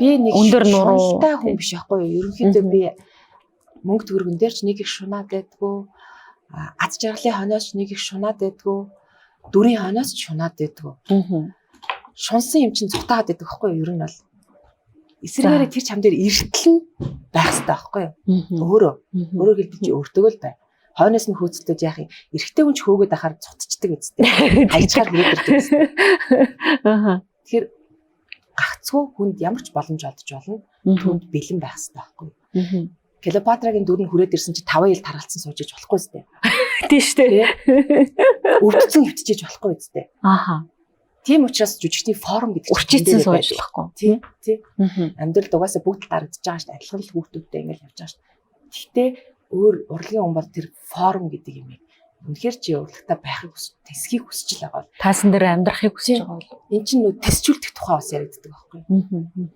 Би нэг Өндөр нуруу. шуналтай хүн биш байхгүй юу? Ерөнхийдөө би мөнгө төгрөгөн дээр ч нэг их шунаад байдгүй. Аз жаргалын хойноос ч нэг их шунаад байдгүй. Дүрийн хойноос ч шунаад байдгүй. Шунсан юм чинь цутаад байдаг байхгүй юу? Ер нь бол. Эсвэргээрээ тэр чам дээр эртэл нь байх хэрэгтэй байхгүй юу? Өөрөө. Өөрөөр хэлбэл, чи өөртөө л бай. Хойноос нь хөөцөлдөж яах юм? Эрэгтэй хүн ч хөөгөөд ахаар цутчдаг үстэй. Хайчгаар хүрээд ирдэг үстэй. Тэгэхээр гагцхүү хүнд ямар ч боломж олдож болно. Түнд бэлэн байх хэрэгтэй байхгүй юу? Клеопатрагийн дүр нь хүрээд ирсэн чи 5 ил таргалцсан сууж иж болохгүй үстэй. Тийм шүү дээ. Өвдсөн хөвтөж болохгүй үстэй. Тийм учраас жүжигчдийн форум гэдэг чинь Үрчийцэн тэн дээрээ сууж байдаг. болохгүй. Тийм. Амьдрал угаасаа бүгд л дарагдаж байгаа шүү дээ. Адилхан л хүүхдүүдтэй ингээл явж байгаа шүү дээ. Гэхдээ өөр урлагийн хүн бол тэр форум гэдэг юм яг үнэхээр чи урлагтай байхыг хүс, тэсхийг хүсэж л байгаа бол Таасан дээр амьдрахыг хүсэж байгаа бол. эн чинь нөө тэсчүүлдэх тухай бас яригддаг байхгүй юу?